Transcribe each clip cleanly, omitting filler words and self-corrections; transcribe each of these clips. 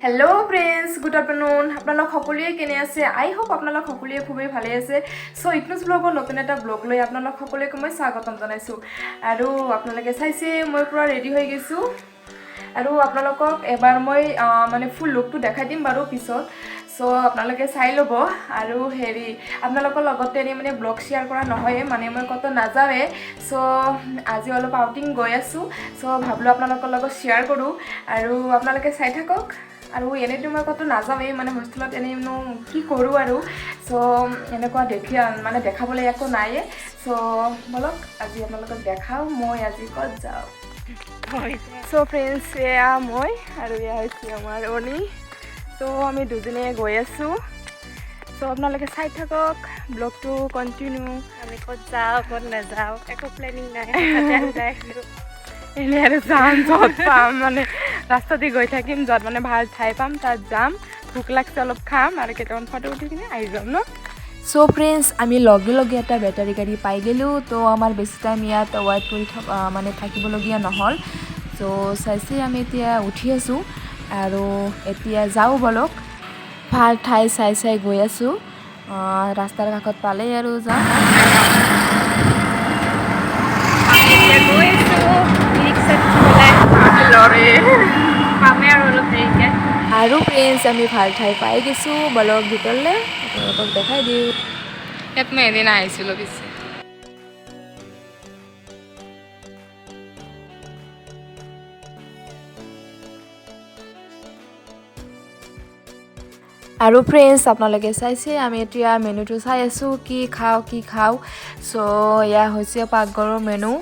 Hello' friends, good afternoon. আপোনালোক সকলোৱে কেনে আছে? আই হোপ আপোনালোক সকলোৱে খুবেই ভালে আছে। চ' ইকনুজ ব্লগৰ নতুন এটা ব্লগ লৈ আপোনালোক সকলোকে মই স্বাগতম জনাইছোঁ। আৰু আপোনালোকে চাইছে, মই পূৰা ৰেডি হৈ গৈছোঁ আৰু আপোনালোকক এবাৰ মই মানে ফুল লুকটো দেখাই দিম বাৰু পিছত। চ' আপোনালোকে চাই ল'ব। আৰু হেৰি, আপোনালোকৰ লগতে এনেই মানে ব্লগ শ্বেয়াৰ কৰা নহয়ে, মানে মই ক'তো নাযাওঁৱে। চ' আজি অলপ আউটিং গৈ আছোঁ, চ' ভাবিলোঁ আপোনালোকৰ লগত শ্বেয়াৰ কৰোঁ আৰু আপোনালোকে চাই থাকক। আৰু এনেইতো মই ক'তো নাযাওঁৱেই, মানে হোষ্টেলত এনেইনো কি কৰোঁ আৰু। চ' এনেকুৱা দেখি মানে দেখাবলৈ একো নাইয়ে। চ' ব'লক, আজি আপোনালোকক দেখাওঁ মই আজি ক'ত যাওঁ। চ' ফ্ৰেণ্ডছ, এয়া মই আৰু এয়া হৈছে আমাৰ অনি। চ' আমি দুজনীয়ে গৈ আছোঁ। চ' আপোনালোকে চাই থাকক ব্লগটো কণ্টিনিউ। আমি ক'ত যাওঁ, ক'ত নাযাওঁ, একো প্লেনিং নাই, হঠাতে ওলাই আহিলোঁ। এনেই আৰু যাম, য'ত পাম, মানে ৰাস্তা দি গৈ থাকিম, য'ত মানে ভাল ঠাই পাম তাত যাম। ভোক লাগছে, অলপ খাম আৰু কেইটামান ফটো উঠি কিনে আহি যাম ন। চ' ফ্ৰেণ্ডছ, আমি লগে লগে এটা বেটাৰী গাড়ী পাই গ'লোঁ। তো আমাৰ বেছি টাইম ইয়াত ৱেইট কৰি থকা মানে থাকিবলগীয়া নহ'ল। চ' চাইছে, আমি এতিয়া উঠি আছোঁ আৰু এতিয়া যাওঁ ব'লক। ভাল ঠাই চাই চাই গৈ আছোঁ। ৰাস্তাৰ কাষত পালেই আৰু যাম। আমি এতিয়া গৈ আছোঁ ই ৰিক্সাত উঠি পেলাই। লৰে। পামেই আৰু অলপ দেৰিকৈ। আৰু ফ্ৰেণ্ডছ, আমি ভাল ঠাই পাই গৈছোঁ। ব'লক ভিতৰলৈ, আপোনালোকক দেখাই দিওঁ। ইয়াত মই এদিন আহিছিলোঁ পিছে। আৰু ফ্ৰেণ্ডছ, আপোনালোকে চাইছে, আমি এতিয়া মেনুটো চাই আছোঁ, কি খাওঁ কি খাওঁ। চ' এয়া হৈছে পাকঘৰৰ মেনু।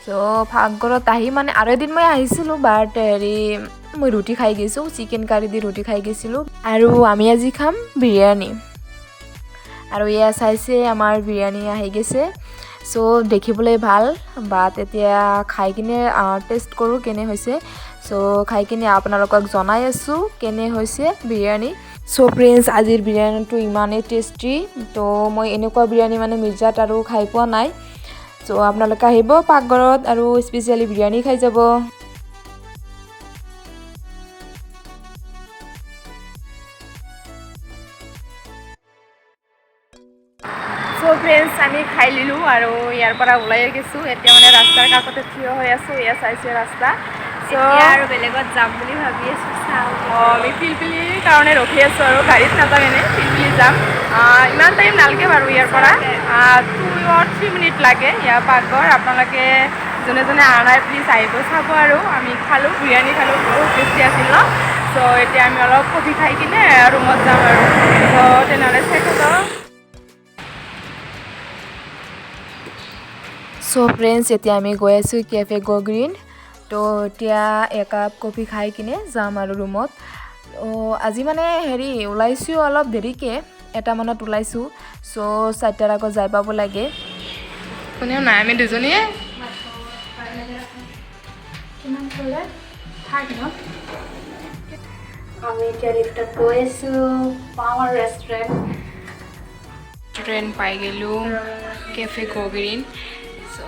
চ' পাকঘৰত আহি মানে আৰু এদিন মই আহিছিলোঁ, বাট হেৰি, মই ৰুটি খাই গৈছোঁ, চিকেন কাৰী দি ৰুটি খাই গৈছিলোঁ আৰু আমি আজি খাম বিৰিয়ানী। আৰু এয়া চাইছে, আমাৰ বিৰিয়ানী আহি গৈছে। চ' দেখিবলৈ ভাল, বাট এতিয়া খাই কিনে টেষ্ট কৰোঁ কেনে হৈছে। চ' খাই কিনে আপোনালোকক জনাই আছোঁ কেনে হৈছে বিৰিয়ানী। চ' ফ্ৰেণ্ডছ, আজিৰ বিৰিয়ানীটো ইমানেই টেষ্টি। তো মই এনেকুৱা বিৰিয়ানী মানে মিৰ্জাত আৰু খাই পোৱা নাই। চ' আপোনালোকে আহিব পাকঘৰত আৰু স্পেচিয়েলি বিৰিয়ানী খাই যাব। চ' ফ্ৰেণ্ডছ, আমি খাই লিলোঁ আৰু ইয়াৰ পৰা ওলাই গৈছোঁ। এতিয়া মানে ৰাস্তাৰ কাষতে থিয় হৈ আছোঁ। এয়া চাইছে ৰাস্তা। চ' এতিয়া আৰু বেলেগত যাম বুলি ভাবি আছোঁ, চাওঁ। অঁ, আমি পিলপিলিৰ কাৰণে ৰখি আছোঁ আৰু গাড়ীত নাযাম, এনেই পিলপিলি যাম। ইমান টাইম নালাগে বাৰু ইয়াৰ পৰা, 2 অৰ 3 মিনিট লাগে ইয়াৰ পাকঘৰ। আপোনালোকে যোনে যোনে অহা নাই, প্লিজ আহিব, চাব। আৰু আমি খালোঁ, বিৰিয়ানী খালোঁ, বহুত টেষ্টি আছিল ন। চ' এতিয়া আমি অলপ কফি খাই কিনে ৰুমত যাম আৰু। চ' তেনেহ'লে চাই থাকক। চ' ফ্ৰেণ্ডছ, এতিয়া আমি গৈ আছোঁ কেফে গ' গ্ৰীণ। তো এতিয়া একাপ কফি খাই কিনে যাম আৰু ৰুমত। তো আজি মানে হেৰি, ওলাইছোঁ অলপ দেৰিকৈ, এটামানত ওলাইছোঁ। চ' 4টাৰ আগত যাই পাব লাগে। কোনেও নাই, আমি দুজনীয়ে। কিমান ক'লে থাক ন। আমি এতিয়া লিফ্টত গৈ আছোঁ, পাম আৰু ৰেষ্টুৰেণ্ট। ৰেষ্টুৰেণ্ট পাই গ'লোঁ, কেফে গ' গ্ৰীণ। চ'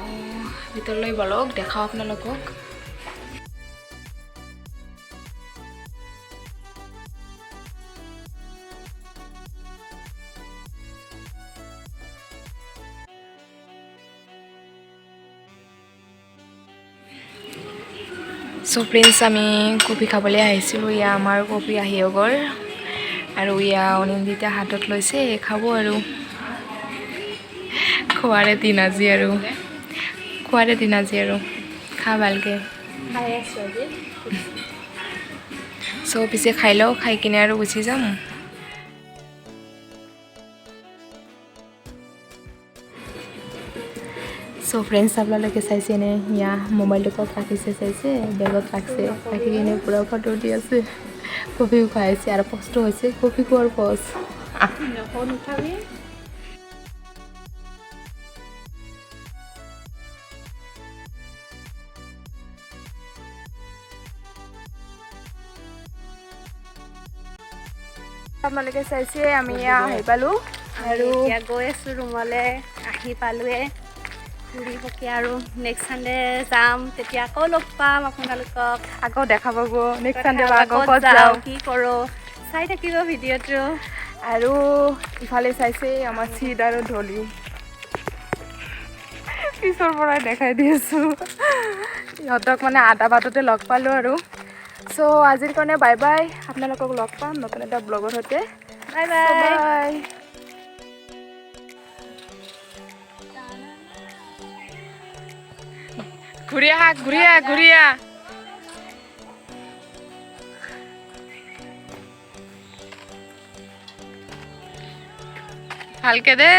ভিতৰলৈ বলক, দেখাওঁ আপোনালোকক। চ' ফ্ৰেণ্ডছ, আমি কফি খাবলৈ আহিছিলোঁ। ইয়া আমাৰ কফি আহিও গ'ল আৰু ইয়া অনিন্দিতা হাতত লৈছে, খাব আৰু। খোৱাৰে দিন আজি আৰু, খোৱাৰে দিন আজি আৰু, খা ভালকৈ। খাই আছোঁ আজি। চ' পিছে খাই লওঁ, খাই কিনে আৰু গুচি যাম। চ' ফ্ৰেণ্ডছ, আপোনালোকে চাইছেনে, ইয়া মোবাইলটো ক'ত ৰাখিছে চাইছে? বেগত ৰাখিছে, ৰাখি কিনে পূৰা ফটো উঠি আছে, কফিও খাই আছে আৰু পষ্টটো হৈছে কফি খোৱাৰ পষ্ট। নকওঁ, নুঠাবি। আপোনালোকে চাইছে, আমি এয়া আহি পালোঁ আৰু আৰু এতিয়া গৈ আছোঁ ৰুমলৈ, আহি পালোৱে। ঘূৰি পকি আৰু নেক্সট ছানডে যাম, তেতিয়া আকৌ লগ পাম আপোনালোকক। আকৌ দেখা পাব নেক্সট ছানডে, কথা আকৌ ক'ত ক'ত যাওঁ, কি কৰোঁ, চাই থাকিব ভিডিঅ'টো। আৰু ইফালে চাইছে আমাৰ চিদ আৰু ঢলি, পিছৰ পৰাই দেখাই দি আছোঁ ইহঁতক, মানে আধা বাটতে লগ পালোঁ আৰু। চ' আজিৰ কাৰণে বাই বাই, আপোনালোকক লগ পাম নতুন এটা ব্লগৰ সৈতে। Bye bye. বাই। ঘূৰি আহা, ঘূৰি আহা, ঘূৰি আহা। ভালকে দে।